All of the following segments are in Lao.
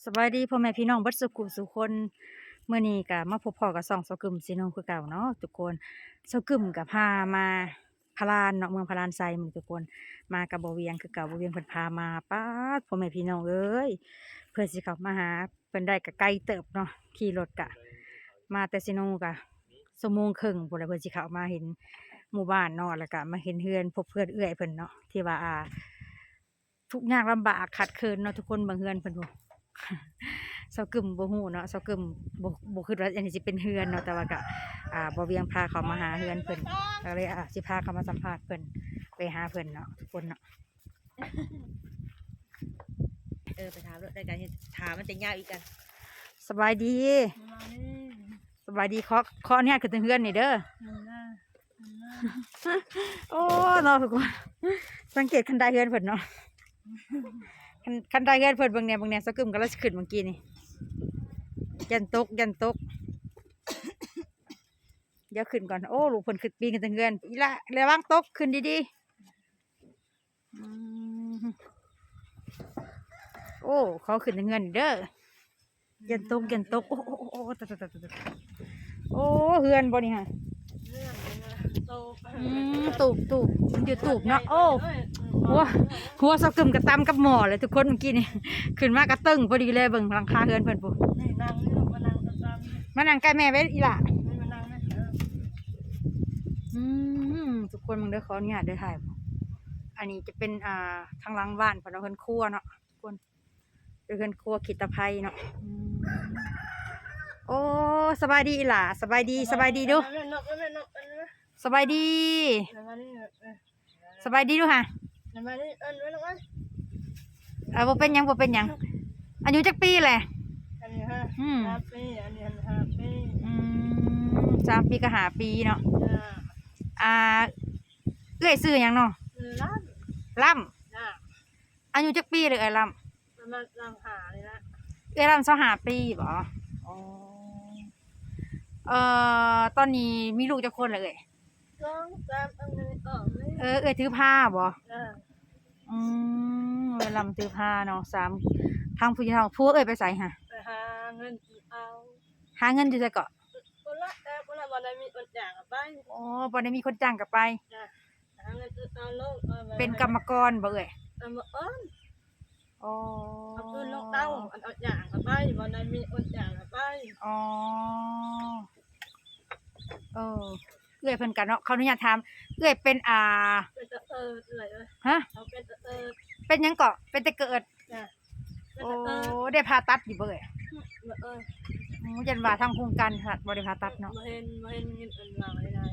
ສະບາຍດີພໍ່ແມ່ພີ່ນ້ອງເບິດສູ່ຜູ້ສູ່ຄົນ. ມື້ນີ້ກະມາພົບພໍ້ກັບຊ່ອງສາວກຶມຊີໂນຄືເກົ່າເນາະທຸກຄົນ. ສາວກຶມກະພາມາພະລານເນາະ ເມືອງພະລານໄຊມື້ນີ້ທຸກຄົນ. ມາກັບບໍ່ວຽງຄືເກົ່າ ບໍ່ວຽງເພິ່ນພາມາ. ປາດ ພໍ່ແມ່ພີ່ນ້ອງເອີຍ ເພື່ອຊິເຂົ້າມາຫາ ເພິ່ນໄດ້ກະໄກເຕີບເນາະ ຂີ່ລົດກະມາແຕ່ຊີໂນກະຊົ່ວໂມງເຄິ່ງພຸ້ນແຫຼະ ເພິ່ນຊິເຂົ້າມາເຫັນໝູ່ບ້ານເນາະ ແລ້ວກະມາເຫັນເຮືອນ ພົບເຮືອນເອື້ອຍເພິ່ນເນາະ ທີ່ວ່າ ອ່າ ທຸກຍາກລຳບາກຂາດເຂີນເນາະທຸກຄົນ. ເບິ່ງເຮືອນເພິ່ນພຸ້ນ ສາວກຶມບໍ່ຮູ້ເນາະ ສາວກຶມບໍ່ ບໍ່ຄິດວ່າອັນນີ້ຊິເປັນເຮືອນເນາະ ແຕ່ວ່າກະ ອ່າ ບໍ່ວຽງພາເຂົ້າມາຫາເຮືອນເພິ່ນ ກະເລີຍ ອ່າ ຊິພາເຂົ້າມາສຳພາດເພິ່ນ ໄປຫາເພິ່ນເນາະທຸກຄົນເນາະ. ເອີ ໄປຖາມໂລດ ໄດ້ການເຮັດ ຖາມມັນຈະຍາວອີກກັນ. ສະບາຍດີ ສະບາຍດີ ຂໍ ຂໍອະນຸຍາດຂຶ້ນເທິງເຮືອນນີ້ເດີ. ໂອ້ ເນາະທຸກຄົນ ສັງເກດຄັນໄດເຮືອນເພິ່ນເນາະ ຄັນ ຄັນໄດເຮືອນເພິ່ນ ເບິ່ງແດ່ ເບິ່ງແດ່ ສາວກຶມກຳລັງຊິຂຶ້ນເມື່ອກີ້ນີ້ ຢ້ານຕົກ ຢ້ານຕົກ. ດຽວຂຶ້ນກ່ອນ. ໂອ້ ລູກເພິ່ນຂຶ້ນ ປີນຂຶ້ນເທິງເຮືອນ. ອີ່ຫຼ້າ ລະວັງຕົກ ຂຶ້ນດີໆ. ອືມ ໂອ້ ຂໍຂຶ້ນເທິງເຮືອນເດີ ຢ້ານຕົກ ຢ້ານຕົກ. ໂອ້ ໂອ້ ໂອ້ ໂອ້ ຕາຍ ຕາຍ ຕາຍ ຕາຍ. ໂອ້ ເຮືອນບໍ່ນີ້ຫະ? ເຮືອນ ເຮືອນ ໂຕ ອືມ ຕູບ ຕູບ ມັນຢູ່ຕູບເນາະ. ໂອ້ ຫົວ ຫົວສາວກຶມກະຕຳກັບໝໍ້ເລີຍທຸກຄົນ ເມື່ອກີ້ນີ້ ຂຶ້ນມາກະເຕີງພໍດີເລີຍ. ເບິ່ງຫຼັງຄາເຮືອນເພິ່ນພຸ້ນ ນີ້ນັ່ງຢູ່ ມານັ່ງ ມານັ່ງໃກ້ແມ່ໄວ້ອີ່ຫຼ້າ. ນີ້ມານັ່ງນະ ເອີ ອືມ ທຸກຄົນເບິ່ງເດີ ຂໍອະນຸຍາດເດີ ຖ່າຍ. ອັນນີ້ຈະເປັນ ອ່າ ທາງຫຼັງບ້ານເພິ່ນເນາະ ເຮືອນຄົວເນາະທຸກຄົນ ເປັນເຮືອນຄົວຂີ້ຕະໄພເນາະ. ອືມ ໂອ້ ສະບາຍດີອີ່ຫຼ້າ ສະບາຍດີ ສະບາຍດີດູ ສະບາຍດີ ສະບາຍດີດູຫະ. ເອີ ບໍ່ເປັນຫຍັງ ບໍ່ເປັນຫຍັງ. ອາຍຸຈັກປີແຫຼະ? ອັນນີ້ຫະ ອືມ ຫ້າປີ ອັນນີ້ຫ້າປີ. ອືມ ສາມປີກັບຫ້າປີເນາະ. ອ່າ ເອື້ອຍຊື່ຫຍັງເນາະ? ລ້ຳ ລ້ຳ. ອາຍຸຈັກປີເລີຍເອື້ອຍລ້ຳ? ປະມານຊາວຫ້ານີ້ລະ. ເອື້ອຍລ້ຳຊາວຫ້າປີບໍ? ອໍ ເອີ ຕອນນີ້ມີລູກຈັກຄົນລະເອື້ອຍ? ສອງ ສາມ ອັນນີ້ອອກນີ້. ເອີ ເອື້ອຍຖືພາບໍ? ເອີ ອືມ ເອື້ອຍລ້ຳຖືພາເນາະ ສາມ ທັງຜູ້ຍິງທັງ ຜົວເອື້ອຍໄປໃສຫະ? ໄປຫາເງິນກິນເອົາ. ຫາເງິນຢູ່ໃສເກາະ? ພຸ້ນລະ ແຕ່ພຸ້ນລະ ບໍ່ໄດ້ມີຄົນຈ້າງກະໄປ. ອໍ ບໍ່ໄດ້ມີຄົນຈ້າງກະໄປ. ຫາເງິນຊື້ເອົາໂລດ ເອີ ເປັນກຳມະກອນບໍ່ເອື້ອຍ? ກຳມະກອນ. ອໍ ເອົາເງິນລົງເຕົາ ອັນເອົາຈ້າງກະໄປ ບໍ່ໄດ້ມີຄົນຈ້າງກະໄປ. ອໍ ເອີ ເອື້ອຍເພິ່ນກະເນາະ ຂໍອະນຸຍາດຖາມ ເອື້ອຍເປັນ ອ່າ ເປັນຕາເກີດເອື້ອຍເອີຍ. ຫະ? ເຮົາເປັນຕາເກີດ. ເປັນຫຍັງເກາະ? ເປັນແຕ່ເກີດ. ໂອ້ ໄດ້ຜ່າຕັດຢູ່ບໍ່ເອື້ອຍ? ບໍ່ເອີຍ. ໂອ້ ຢ້ານວ່າທາງໂຄງການບໍ່ໄດ້ຜ່າຕັດເນາະ. ບໍ່ເຫັນ ບໍ່ເຫັນເງິນອັນວ່າໄວ້ໄດ້.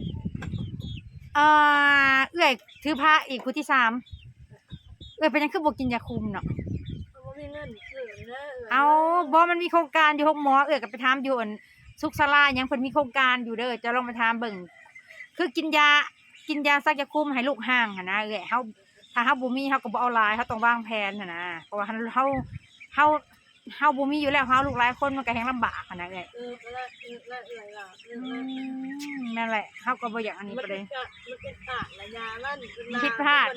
ອ່າ ເອື້ອຍຖືພາອີກຜູ້ທີສາມ ເອື້ອຍເປັນຫຍັງຄືບໍ່ກິນຢາຄຸມເນາະ? ບໍ່ມີເງິນຊື້ເດີ. ເອົ້າ ບໍ່ ມັນມີໂຄງການຢູ່ໂຮງໝໍ ເອື້ອຍກະໄປຖາມຢູ່ອັນສຸກສາລາຫຍັງ ເພິ່ນມີໂຄງການຢູ່ເດີ ເຈົ້າລອງໄປຖາມເບິ່ງ ຄືກິນຢາ ກິນຢາສັກຢາຄຸມໃຫ້ລູກຮ່າງຫັ້ນນະເອື້ອຍ. ເຮົາ ຖ້າເຮົາບໍ່ມີ ເຮົາກະບໍ່ເອົາຫຼາຍ ເຮົາຕ້ອງວາງແຜນຫັ້ນນະ ເພາະວ່າເຮົາ ເຮົາ ເຮົາ ເຮົາບໍ່ມີຢູ່ແລ້ວ ເຮົາລູກຫຼາຍຄົນມັນກະແຮ່ງລຳບາກຫັ້ນນະເອື້ອຍ. ອືມ ນັ້ນແຫຼະ ເຮົາກະບໍ່ຢາກອັນນີ້ປານໃດ. ມັນຜິດພາດ ມັນຜິດພາດ.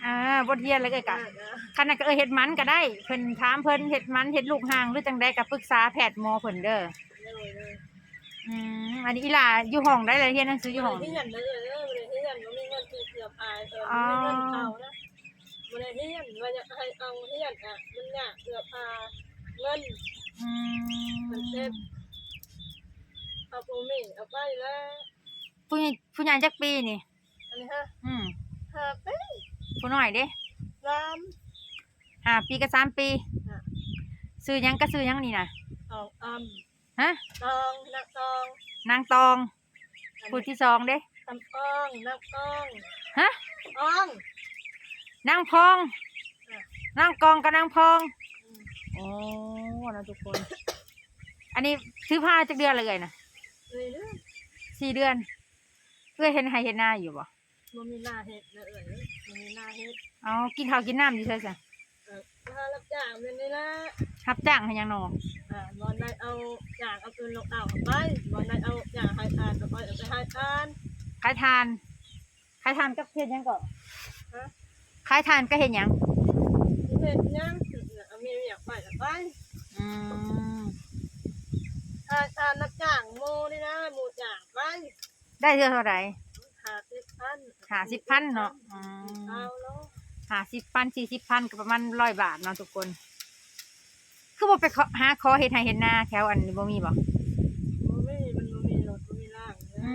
ອ່າ ບົດຮຽນແລ້ວເອື້ອຍກະ ຄັນນັ້ນກະເອີ ເຮັດໝັນກະໄດ້ ເພິ່ນຖາມເພິ່ນເຮັດໝັນ ເຮັດລູກຮ່າງ ຫຼືຈັ່ງໃດກະປຶກສາແພດໝໍເພິ່ນເດີ. ອືມ ອັນນີ້ອີ່ຫຼ້າຢູ່ຫ້ອງໃດລະ? ຮຽນໜັງສືຢູ່ຫ້ອງ ຮຽນເດີ ບໍ່ໄດ້ຮຽນ ບໍ່ມີເງິນຊື້ເສື້ອຜ້າ ບໍ່ມີເງິນເຂົ້ານະ. ບໍ່ໄດ້ຮຽນ ວ່າຢາກໃຫ້ເອົາຮຽນກະມັນຍາກ ເສື້ອຜ້າ ເງິນ ອືມ ມັນເຈັບ ເອົາບໍ່ມີ ເອົາໄປແລ້ວ. ຜູ້ໃຫຍ່ ຜູ້ໃຫຍ່ຈັກປີນີ້? ອັນນີ້ຫະ? ອືມ ຫ້າປີ. ຜູ້ນ້ອຍເດ? ສາມ. ຫ້າປີກັບສາມປີ. ຊື່ຫຍັງກັບຊື່ຫຍັງນີ້ນະ? ຕອງອຳ. ຫະ? ຕອງ ນາງຕອງ. ນາງຕອງ. ອັນນີ້ຜູ້ທີສອງເດ? ນາງອອງ ນາງອອງ. ຫະ? ອອງ ນາງພອງ. ນາງກອງກັບນາງພອງ. ອືມ ໂອ້ ເນາະທຸກຄົນ. ອັນນີ້ຖືພາຈັກເດືອນລະເອື້ອຍນະ? ສີ່ເດືອນ ສີ່ເດືອນ. ເອື້ອຍເຮັດໄຮ່ເຮັດນາຢູ່ບໍ່? ບໍ່ມີນາເຮັດເດີເອື້ອຍ ບໍ່ມີນາເຮັດ. ເອົາ ກິນເຂົ້າກິນນ້ຳຢູ່ໃສຊະ? ເອີ ຫາຮັບຈ້າງແບບນີ້ລະ. ຮັບຈ້າງເຮັດຫຍັງນໍ? ອ່າ ບ່ອນໃດເອົາຈ້າງເອົາເງິນລົງເຕົາໄປ ບ່ອນໃດເອົາຈ້າງໃຫ້ທານກະໄປ ເອົາໄປໃຫ້ທານ. ຂາຍຖ່ານ ຂາຍຖ່ານກັບເຮັດຫຍັງເກາະ? ຫະ? ຂາຍຖ່ານກັບເຮັດຫຍັງ? ເຮັດຫຍັງ ເອົາມີວຽກໄປກະໄປ. ອື ອືມ ຖ້າ ຖ້າຮັບຈ້າງໝູ່ນີ້ນະ ໝູ່ຈ້າງໄປ ໄດ້ເທື່ອເທົ່າໃດ? ຫ້າສິບພັນ ຫ້າສິບພັນເນາະ. ອືມ ເອົາໂລດ ຫ້າສິບພັນ ສີ່ສິບພັນ ກໍປະມານຮ້ອຍບາດເນາະທຸກຄົນ. ຄືບໍ່ໄປເຄາະ ຫາຂໍເຮັດໄຮ່ເຮັດນາແຖວອັນນີ້ ບໍ່ມີບໍ່? ບໍ່ມີ ມັນບໍ່ມີລົດ ບໍ່ມີລາງ. ອື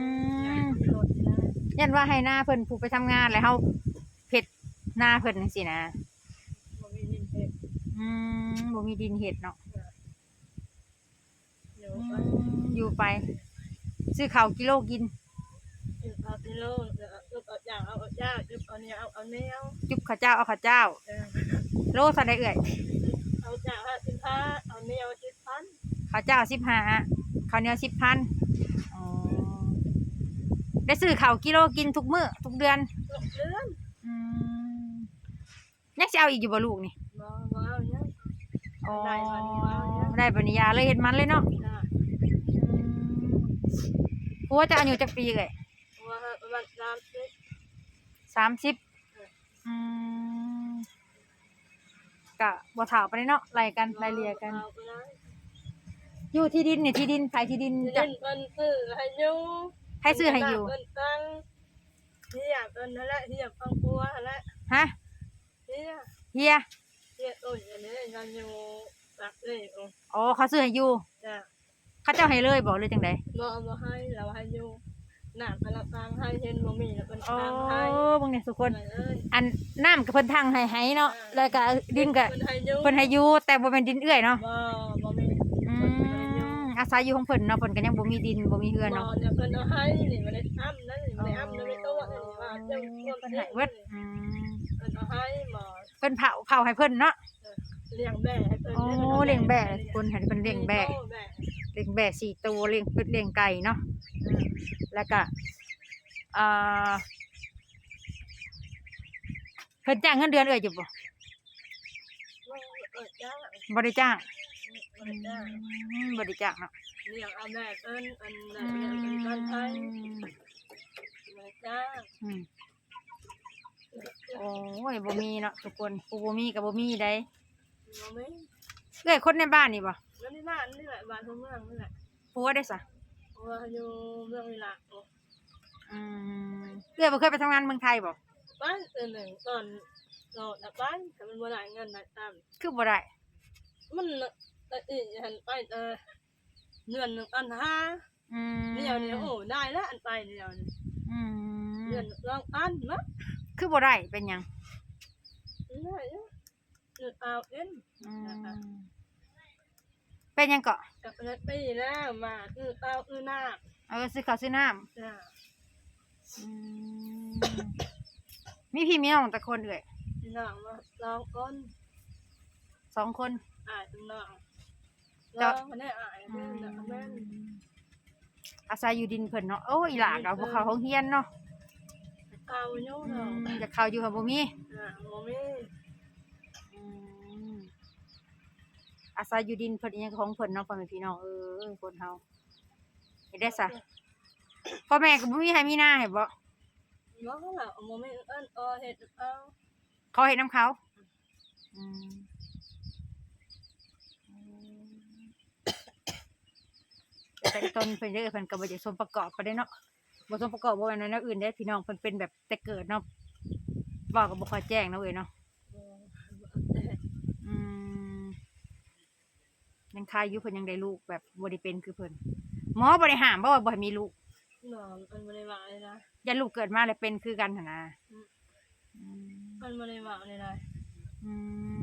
ມ ມີລົດນີ້ນະ ຢ້ານວ່າໄຮ່ນາເພິ່ນຜູ້ໄປທຳງານ ແລ້ວເຮົາເຮັດນາເພິ່ນຈັ່ງຊີ້ນະ. ບໍ່ມີດິນເຮັດ. ອືມ ບໍ່ມີດິນເຮັດເນາະ. ເອີ ຢູ່ໄປ ອືມ ຢູ່ໄປ ຊື້ເຂົ້າກິໂລກິນ. ຊື້ເຂົ້າກິໂລ ແລ້ວກໍເອົາຈ້າງ ເອົາ ເອົາຈ້າງ ເອົາໜຽວ ເອົາ ເອົາໜຽວ ຈຸບເຂົ້າເຈົ້າ ເອົາເຂົ້າເຈົ້າ. ເອີ ໂລເທົ່າໃດເອື້ອຍ? ເຂົ້າຈ້າງຫ້າສິບຫ້າ ເອົາໜຽວສິບພັນ. ເຂົ້າເຈົ້າສິບຫ້າ ເຂົ້າໜຽວສິບພັນ. ອໍ ໄດ້ຊື້ເຂົ້າກິໂລກິນທຸກມື້ ທຸກເດືອນ? ທຸກເດືອນ. ອືມ ຍັງຊິເອົາອີກຢູ່ບໍ່ລູກນີ້? ບໍ່ ບໍ່ເອົາຫຍັງ. ອໍ ໄດ້ບັດນີ້ບໍ່ເອົາຫຍັງ ໄດ້ບັດນີ້ຢ່າເລີຍ ເຮັດມັນເລີຍເນາະ. ຈ້າ ອືມ ຜົວເຈົ້າອາຍຸຈັກປີເອື້ອຍ? ຜົວປະມານສາມສິບ ສາມສິບ. ເອີ ອືມ ກະບໍ່ເຖົ້າປານໃດເນາະ ໄລ່ກັນ ບໍ່ ໄລ່ເລ່ຍກັນ. ບໍ່ເຖົ້າປານໃດ. ຢູ່ທີ່ດິນນີ້ ທີ່ດິນໃຜ? ທີ່ດິນ ທີ່ດິນເພິ່ນຊື້ໃຫ້ຢູ່. ໃຜຊື້ໃຫ້ຢູ່? ເພິ່ນຕັ້ງ ເຮຍເພິ່ນຫັ້ນແຫຼະ ເຮຍຄອບຄົວຫັ້ນແຫຼະ. ຮະ? ເຮຍ ເຮຍ ເຮຍ ໂອ້ຍ ອັນນີ້ຍັງຢູ່ປັກເລຍ. ອໍ ເຂົາຊື້ໃຫ້ຢູ່. ຈ້າ ເຂົາເຈົ້າໃຫ້ເລີຍບໍ່ ຫຼືຈັ່ງໃດ? ບໍ່ ບໍ່ໃຫ້ ລາວໃຫ້ຢູ່ ນ້ຳລາວຕັ້ງໃຫ້ ເຫັນບໍ່ມີລາວເພິ່ນ ອໍ ຕັ້ງໃຫ້. ເບິ່ງນີ້ທຸກຄົນ ເອີຍ ອັນນ້ຳກໍເພິ່ນຕັ້ງໃຫ້ ໃຫ້ເນາະ. ເອີ ແລ້ວກໍດິນກໍເພິ່ນໃຫ້ຢູ່ ເພິ່ນໃຫ້ຢູ່ ແຕ່ບໍ່ແມ່ນດິນເອື້ອຍເນາະ. ບໍ່ ບໍ່ແມ່ນ. ອືມ ເພິ່ນໃຫ້ຢູ່ ອາໄສຢູ່ຂອງເພິ່ນເນາະ ເພິ່ນກໍຍັງບໍ່ມີດິນ ບໍ່ມີເຮືອນເນາະ. ບໍ່ ເພິ່ນເອົາໃຫ້ນີ້ ບໍ່ໄດ້ອ້ຳນັ້ນ ບໍ່ໄດ້ອ້ຳ ບໍ່ໄດ້ໂຕນີ້ ວ່າເຈົ້າ ເພິ່ນໃຫ້ເບິດ. ອືມ ເພິ່ນເອົາໃຫ້ ບໍ່ ເພິ່ນເຜົາ ເຜົາໃຫ້ເພິ່ນເນາະ. ເອີ ລ້ຽງແບ້ໃຫ້ເພິ່ນ. ອໍ ເດ້ ລ້ຽງແບ້ ຄົນໃຫ້ເພິ່ນລ້ຽງແບ້ ສີ່ໂຕແບ້ ລ້ຽງແບ້ສີ່ໂຕ ລ້ຽງເປັດ ລ້ຽງໄກ່ເນາະ. ເອີ ແລ້ວກະ ເອີ ເພິ່ນຈ້າງເງິນເດືອນເອື້ອຍຢູ່ບໍ່? ບໍ່ ບໍ່ໄດ້ຈ້າງ ບໍ່ໄດ້ຈ້າງ. ອືມ ບໍ່ໄດ້ຈ້າງເນາະ ລ້ຽງເອົາແມ່ເພິ່ນ ອັນນັ້ນ ອືມ ເປັນການໄທ ບໍ່ໄດ້ຈ້າງ. ອືມ ໂອ້ຍ ບໍ່ມີເນາະທຸກຄົນ ຜູ້ບໍ່ມີກໍບໍ່ມີໃດ. ບໍ່ມີ. ເອື້ອຍຄົນໃນບ້ານນີ້ບໍ່? ຄົນໃນບ້ານນີ້ແຫຼະ ບ້ານຫົວເມືອງນີ້ແຫຼະ. ຜົວເດ້ສະ? ຜົວຢູ່ເມືອງວິລະ. ອືມ ເອື້ອຍບໍ່ເຄີຍໄປທຳງານເມືອງໄທບໍ່? ໄປເທື່ອໜຶ່ງ ຕອນໂສດນະໄປ ແຕ່ມັນບໍ່ໄດ້ເງິນໄດ້ຕາມ. ຄືບໍ່ໄດ້? ມັນ ເອີ ອີຫັ້ນໄປ ເອີ ເດືອນໜຶ່ງພັນຫ້າ. ອືມ ດຽວນີ້ ໂອ້ ໄດ້ລະ ອັນໄປດຽວນີ້. ອືມ ເດືອນສອງພັນເນາະ. ຄືບໍ່ໄດ້ ເປັນຫຍັງ? ບໍ່ໄດ້ ເງິນເອົາເອງ. ອືມ ເປັນຫຍັງເກາະ? ກັບເປັນປີແລ້ວ ມາ ອື ເອົາ ອື ນ້ຳ. ເອີ ຊື້ເຂົ້າຊື້ນ້ຳ. ຈ້າ. ອືມ ມີພີ່ມີນ້ອງຈັກຄົນເອື້ອຍ? ພີ່ນ້ອງສອງຄົນ. ສອງຄົນ ອ້າຍກັບນ້ອງ. ເຈົ້າ ນ້ອງແມ່ນອ້າຍ ອືມ ແມ່ນ ອາໄສຢູ່ດິນເພິ່ນເນາະ. ໂອ້ ອີຫຼ້າກໍບໍ່ເຂົ້າໂຮງຮຽນເນາະ. ເຂົ້າຢູ່ເນາະ. ອືມ ຢາກເຂົ້າຢູ່ຫາບໍ່ມີ. ອ່າ ບໍ່ມີ. ອືມ ອາໄສຢູ່ດິນເພິ່ນ ອີຫຍັງຂອງເພິ່ນເນາະ ພໍ່ແມ່ພີ່ນ້ອງເອີຍ. ຄົນເຮົາເຮັດໄດ້ຊະ ພໍ່ແມ່ກໍບໍ່ມີໄຮ່ມີນາໃຫ້ບໍ? ບໍ່ລະ ບໍ່ມີ ເອີ້ນ ເອີ ເຮັດເອົາ. ຂໍເຮັດນຳເຂົາ. ອືມ ອືມ ແຕ່ງຕົນເພິ່ນເດີ ເພິ່ນກໍບໍ່ຢາກສົມປະກອບປານໃດເນາະ. ບໍ່ສົມປະກອບບໍ່ແມ່ນແນວອື່ນເດ້ພີ່ນ້ອງ ເພິ່ນເປັນແບບແຕ່ເກີດເນາະ. ເວົ້າກໍບໍ່ຄ່ອຍແຈ້ງເນາະເອີຍເນາະ. ອືມ ຍັງຄາຍຢູ່ ເພິ່ນຍັງໄດ້ລູກແບບບໍ່ໄດ້ເປັນຄືເພິ່ນ. ໝໍບໍ່ໄດ້ຫ້າມບໍ່ວ່າບໍ່ໃຫ້ມີລູກ? ໝໍເພິ່ນບໍ່ໄດ້ວ່າເລີຍນະ. ຢ້ານລູກເກີດມາແລ້ວເປັນຄືກັນຫັ້ນນະ. ອືມ ອືມ ເພິ່ນບໍ່ໄດ້ເວົ້າແນວໃດ. ອື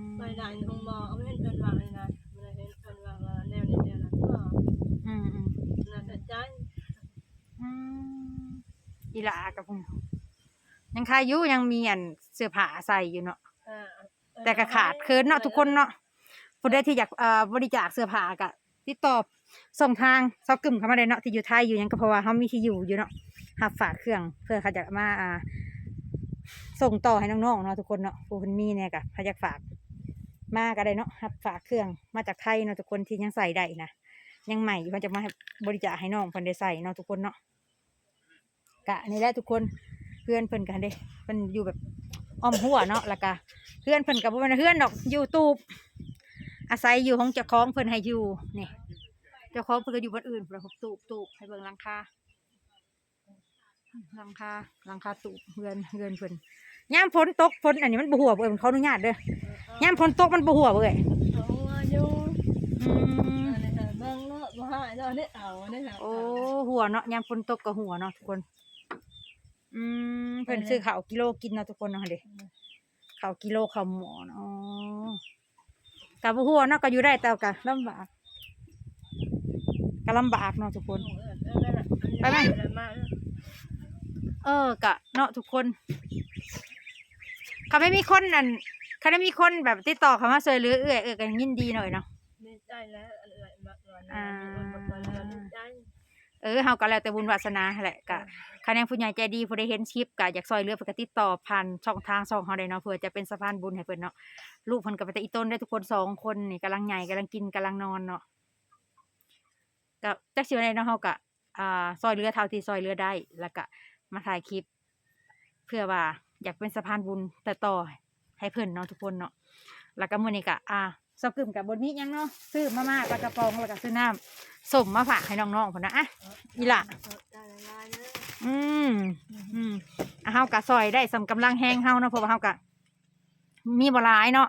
ມ ໄປໄດ້ໂຮງໝໍ ເອົາ ເຫັນເພິ່ນເວົ້າແນວໃດ ບໍ່ໄດ້ເຫັນເພິ່ນເວົ້າວ່າແນວນີ້ແນວນັ້ນ. ອືມໆ ໜ້າແຕ່ໃຈ. ອືມ ອີຫຼ້າກັບ ຍັງຄາຍຢູ່ ຍັງມີອັນເສື້ອຜ້າໃສ່ຢູ່ເນາະ. ເອີ ແຕ່ກໍຂາດເຂີນເນາະທຸກຄົນເນາະ. ຜູ້ໃດທີ່ຢາກ ເອີ ບໍລິຈາກເສື້ອຜ້າກໍຕິດຕໍ່ຊ່ອງທາງຊາວກຶ້ມເຂົ້າມາໄດ້ເນາະ ທີ່ຢູ່ໄທຢູ່ຫຍັງກໍ ເພາະວ່າເຮົາມີທີ່ຢູ່ຢູ່ເນາະ ຮັບຝາກເຄື່ອງ ເພື່ອເຂົາຈະມາ ອ່າ ສົ່ງຕໍ່ໃຫ້ນ້ອງໆເນາະທຸກຄົນເນາະ. ຜູ້ເພິ່ນມີແດ່ກໍໃຜຢາກຝາກມາກໍໄດ້ເນາະ ຮັບຝາກເຄື່ອງມາຈາກໄທເນາະທຸກຄົນ ທີ່ຍັງໃສ່ໄດ້ນະ ຍັງໃໝ່ຢູ່ ເພິ່ນຈະມາໃຫ້ ບໍລິຈາກໃຫ້ນ້ອງເພິ່ນໄດ້ໃສ່ເນາະທຸກຄົນເນາະ. ກະນີ້ແຫຼະທຸກຄົນ ເຮືອນເພິ່ນກະເດ້ ເພິ່ນຢູ່ແບບອ້ອມຮົ້ວເນາະ ແລ້ວກະເຮືອນເພິ່ນກະບໍ່ແມ່ນເຮືອນດອກ ຢູ່ຕູບ ອາໄສຢູ່ຂອງເຈົ້າຂອງເພິ່ນໃຫ້ຢູ່ນີ້ ເຈົ້າຂອງເພິ່ນກໍຢູ່ບ່ອນອື່ນພຸ້ນລະ ຕູບ ຕູບ ໃຫ້ເບິ່ງຫຼັງຄາ ຫຼັງຄາ ຫຼັງຄາຕູບເຮືອນ ເຮືອນເພິ່ນ. ຍາມຝົນຕົກ ຝົນອັນນີ້ມັນບໍ່ຮົ່ວບໍ່ເອີຍ? ຂໍອະນຸຍາດເດີ. ຍາມຝົນຕົກມັນບໍ່ຮົ່ວບໍ່ເອີຍ? ເອົາຢູ່. ອືມ ອັນນີ້ຫາເບິ່ງເນາະ ບໍ່ຮ້າຍເນາະ ໄດ້ເອົາ ໄດ້ຫາ. ໂອ້ ຮົ່ວເນາະ ຍາມຝົນຕົກກໍຮົ່ວເນາະທຸກຄົນ. ອືມ ເພິ່ນຊື້ເຂົ້າກິໂລກິນເນາະທຸກຄົນເນາະ ເດ້ ເຂົ້າກິໂລ ເຂົ້າໝໍ້ເນາະ. ກໍບໍ່ຮູ້ເນາະ ກໍຢູ່ໄດ້ ແຕ່ກໍລຳບາກ ກໍລຳບາກເນາະທຸກຄົນ. ໄປໄໝ? ເອີ ກະເນາະທຸກຄົນ ຄັນໄດ້ມີຄົນ ອັນ ຄັນໄດ້ມີຄົນແບບຕິດຕໍ່ເຂົ້າມາຊ່ວຍເຫຼືອເອື້ອຍ ເອື້ອຍກໍຍິນດີເນາະ ເນາະ. ດີໃຈແລ້ວ ເອື້ອຍມາຊ່ວຍເຫຼືອ ດີໃຈ. ເອີ ເຮົາກໍແລ້ວແຕ່ບຸນວາສະໜາຫັ້ນແຫຼະ. ກໍ ເອີ ຄັນຍັງຜູ້ໃຫຍ່ໃຈດີ ຜູ້ໃດເຫັນຄລິບກໍຢາກຊ່ວຍເຫຼືອ ເພິ່ນກໍຕິດຕໍ່ຜ່ານຊ່ອງທາງຊ່ອງເຮົາໄດ້ເນາະ ເພື່ອຈະເປັນສະພານບຸນໃຫ້ເພິ່ນເນາະ. ລູກເພິ່ນກໍເປັນຕາອີ່ຕົນເດ້ທຸກຄົນ ສອງຄົນນີ້ ກຳລັງໃຫຍ່ ກຳລັງກິນ ກຳລັງນອນເນາະ. ກໍຈັກຊິວ່າໃດເນາະ ເຮົາກໍ ອ່າ ຊ່ອຍເຫຼືອເທົ່າທີ່ຊ່ອຍເຫຼືອໄດ້ ແລ້ວກໍມາຖ່າຍຄລິບ ເພື່ອວ່າຢາກເປັນສະພານບຸນຕໍ່ໆໃຫ້ເພິ່ນເນາະທຸກຄົນເນາະ. ແລ້ວກໍມື້ນີ້ກໍ ອ່າ ຊາວກຶມກໍບໍ່ມີຫຍັງເນາະ ຊື້ມາມ່າປາກະປ໋ອງ ແລ້ວກໍຊື້ນ້ຳສົ້ມມາຝາກໃຫ້ນ້ອງໆພຸ້ນນະ. ອ່ະ ອີ່ຫຼ້າ ຂອບໃຈຫຼາຍໆເດີ. ອືມ ອືມ ເຮົາກໍຊ່ອຍໄດ້ສ່ຳກຳລັງແຮງເຮົາເນາະ ເພາະວ່າເຮົາກໍ ມີບໍ່ຫຼາຍເນາະ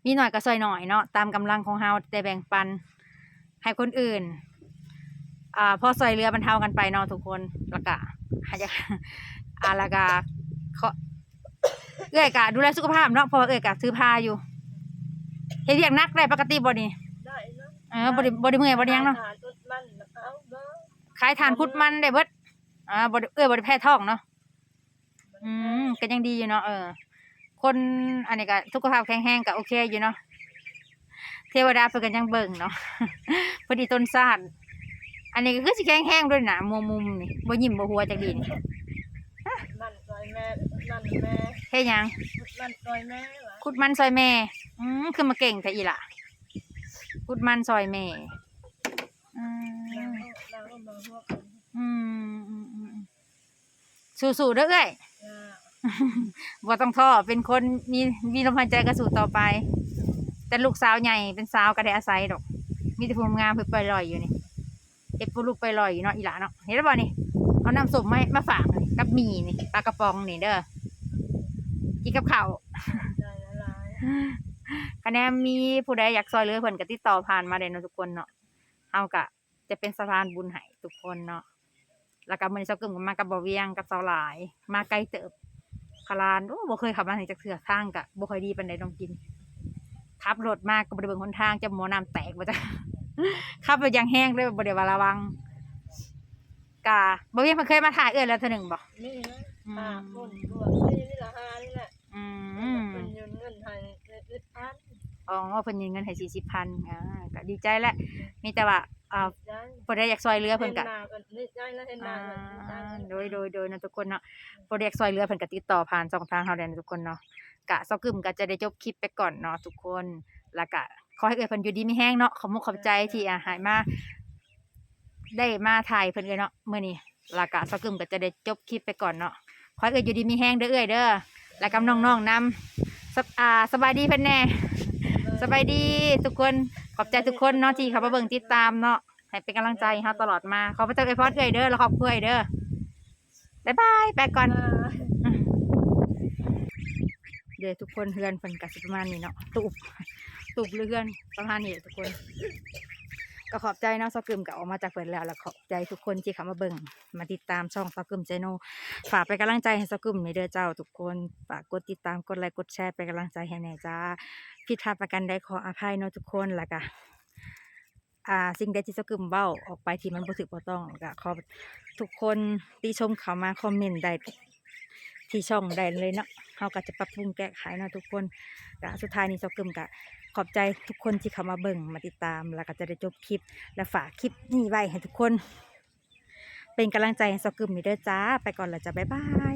ມີໜ້ອຍກໍຊ່ອຍໜ້ອຍເນາະ ຕາມກຳລັງຂອງເຮົາ ແຕ່ແບ່ງປັນໃຫ້ຄົນອື່ນ ອ່າ ພໍຊ່ອຍເຫຼືອບັນເທົາກັນໄປເນາະທຸກຄົນ. ແລ້ວກະ ອ່າ ແລ້ວກະ ເອື້ອຍກະດູແລສຸຂະພາບເນາະ ເພາະວ່າເອື້ອຍກະຖືພາຢູ່. ເຮັດວຽກໜັກໄດ້ປົກກະຕິບໍ່ນີ້? ໄດ້ເນາະ. ເອີ ບໍ່ໄດ້ ບໍ່ໄດ້ເມື່ອຍບໍ່ໄດ້ຫຍັງເນາະ. ຂາຍຖ່ານ ເອົາ ຂາຍຖ່ານ ຂຸດມັນໄດ້ເບິດ. ອ່າ ບໍ່ໄດ້ ເອື້ອຍບໍ່ໄດ້ແພ້ທ້ອງເນາະ. ອືມ ກໍຍັງດີຢູ່ເນາະ. ເອີ ຄົນອັນນີ້ກໍສຸຂະພາບແຂງແຮງກໍໂອເຄຢູ່ເນາະ ເທວະດາເພິ່ນກໍຍັງເບິ່ງເນາະ ເພິ່ນອີ່ຕົນຊາດ. ອັນນີ້ກໍຄືຊິແຂງແຮງດ້ວຍນະ ໝູມຸມນີ້ ບໍ່ຍິ້ມບໍ່ຫົວຈັກດີນີ້. ມັນຊ່ອຍແມ່ ມັນແມ່ ເຮັດຫຍັງ? ມັນຊ່ອຍແມ່ຫວາ? ຂຸດມັນຊ່ອຍແມ່. ອືມ ຄືມາເກັ່ງແທ້ອີ່ຫຼ້າ ຂຸດມັນຊ່ອຍແມ່. ອືມ ອືມ ອືມ ອືມ ອືມ. ສູ້ໆເດີເອື້ອຍ ເຈົ້າ ບໍ່ຕ້ອງທໍ້ ເປັນຄົນມີ ມີລົມຫາຍໃຈກໍສູ້ຕໍ່ໄປ. ແຕ່ລູກສາວໃຫຍ່ເປັນສາວກໍໄດ້ອາໄສດອກ ມີແຕ່ຜູ້ງາມໆເພິ່ນປ່ອຍລອຍຢູ່ນີ້ ເຮັດຜູ້ລູກປ່ອຍລອຍຢູ່ເນາະ ອີ່ຫຼ້າເນາະ. ເຫັນແລ້ວບໍ່ນີ້ ເອົານ້ຳສົ້ມມາ ມາຝາກນີ້ ກັບໝີ່ນີ້ ປາກະປ໋ອງນີ້ເດີ ກິນກັບເຂົ້າ. ຂອບໃຈຫຼາຍໆ. ຄັນແນມມີຜູ້ໃດຢາກຊ່ອຍເຫຼືອເພິ່ນກໍຕິດຕໍ່ຜ່ານມາໄດ້ເນາະທຸກຄົນເນາະ ເຮົາກໍ ຈະເປັນສະພານບຸນໃຫ້ທຸກຄົນເນາະ. ແລ້ວກໍມື້ນີ້ຊາວກຶມກໍມາກັບບ່າວວຽງກັບສາວຫຼາຍ ມາໄກເຕີບ ຄະລານ ໂອ້ ບໍ່ເຄີຍເຂົ້າມານີ້ຈັກເທື່ອ ທາງກໍບໍ່ຄ່ອຍດີປານໃດ ນ້ອງກິນ ຂັບລົດມາກໍບໍ່ໄດ້ເບິ່ງຫົນທາງ ຈະໝໍ້ນ້ຳແຕກບໍ່ຈັກ ຂັບລົດຢ່າງແຮງເລີຍ ບໍ່ໄດ້ວ່າລະວັງ. ກະບ່າວວຽງເພິ່ນເຄີຍມາຖ່າຍເອື້ອຍແລ້ວເທື່ອໜຶ່ງບໍ່? ມີນະ ອືມ ຫ້າຄົນລວມ ມີ ມີລະຫ້ານີ້ແຫຼະ. ອືມ ເພິ່ນຍື່ນເງິນໃຫ້ສີ່ສິບພັນ. ອໍ ເພິ່ນຍື່ນເງິນໃຫ້ສີ່ສິບພັນ ອ່າ ກໍດີໃຈແຫຼະ ມີແຕ່ວ່າ ອ່າ ຜູ້ໃດຢາກຊ່ວຍເຫຼືອເພິ່ນກໍ ດີໃຈແລ້ວ ເຫັນໜ້າກໍດີໃຈແລ້ວ. ໂດຍ ໂດຍ ໂດຍເນາະທຸກຄົນເນາະ ຜູ້ໃດຢາກຊ່ວຍເຫຼືອເພິ່ນກໍຕິດຕໍ່ຜ່ານຊ່ອງທາງເຮົາໄດ້ເນາະທຸກຄົນເນາະ. ກະຊາວກຶມກໍຈະໄດ້ຈົບຄລິບໄປກ່ອນເນາະທຸກຄົນ ແລ້ວກະຂໍໃຫ້ເອື້ອຍເພິ່ນຢູ່ດີມີແຮງເນາະ ຂອບມຸກຂອບໃຈທີ່ ອ່າ ໃຫ້ມາ ໄດ້ມາຖ່າຍເພິ່ນເອື້ອຍເນາະມື້ນີ້ ແລ້ວກະຊາວກຶມກໍຈະໄດ້ຈົບຄລິບໄປກ່ອນເນາະ. ຂໍໃຫ້ເອື້ອຍຢູ່ດີມີແຮງເດີເອື້ອຍເດີ ແລະກັບນ້ອງໆນຳ ສະ ອ່າ ສະບາຍດີເພິ່ນແດ່. ສະບາຍດີທຸກຄົນ ຂອບໃຈທຸກຄົນເນາະທີ່ເຂົ້າມາເບິ່ງຕິດຕາມເນາະ ໃຫ້ເປັນກຳລັງໃຈໃຫ້ເຮົາຕະຫຼອດມາ. ຂໍພະເຈົ້າອວຍພອນເອື້ອຍເດີ ແລະຄອບຄົວເອື້ອຍເດີ. ບາຍບາຍ ໄປກ່ອນເດີທຸກຄົນ. ເຮືອນເພິ່ນກໍຊິປະມານນີ້ເນາະ ຕູບ ຕູບເຮືອນປະມານນີ້ແຫຼະທຸກຄົນ. ກໍຂອບໃຈເນາະ ຊາວກຶມກໍອອກມາຈາກເພິ່ນແລ້ວ ແລ້ວຂອບໃຈທຸກຄົນທີ່ເຂົ້າມາເບິ່ງ ມາຕິດຕາມຊ່ອງຊາວກຶມ Channel. ຝາກເປັນກຳລັງໃຈໃຫ້ຊາວກຶມແດ່ເດີເຈົ້າທຸກຄົນ. ຝາກກົດຕິດຕາມ ກົດໄລ ກົດແຊ ເປັນກຳລັງໃຈໃຫ້ແດ່ຈ້າ. ຜິດພາດປະການໃດຂໍອະໄພເນາະທຸກຄົນ ແລ້ວກະ ອ່າ ສິ່ງໃດທີ່ຊາວກຶມເວົ້າອອກໄປທີ່ມັນບໍ່ຖືກບໍ່ຕ້ອງ ກໍຂໍທຸກຄົນຕິຊົມເຂົ້າມາຄອມເມັນໄດ້ທີ່ຊ່ອງໄດ້ເລີຍເນາະ ເຮົາກໍຈະປັບປຸງແກ້ໄຂເນາະທຸກຄົນ. ກໍສຸດທ້າຍນີ້ຊາວກຶມກໍຂອບໃຈທຸກຄົນທີ່ເຂົ້າມາເບິ່ງມາຕິດຕາມ ແລ້ວກໍຈະໄດ້ຈົບຄລິບ ແລະຝາກຄລິບນີ້ໄວ້ໃຫ້ທຸກຄົນ ເປັນກຳລັງໃຈໃຫ້ຊາວກຶມນີ້ເດີຈ້າ. ໄປກ່ອນແລ້ວຈ້າ ບາຍບາຍ.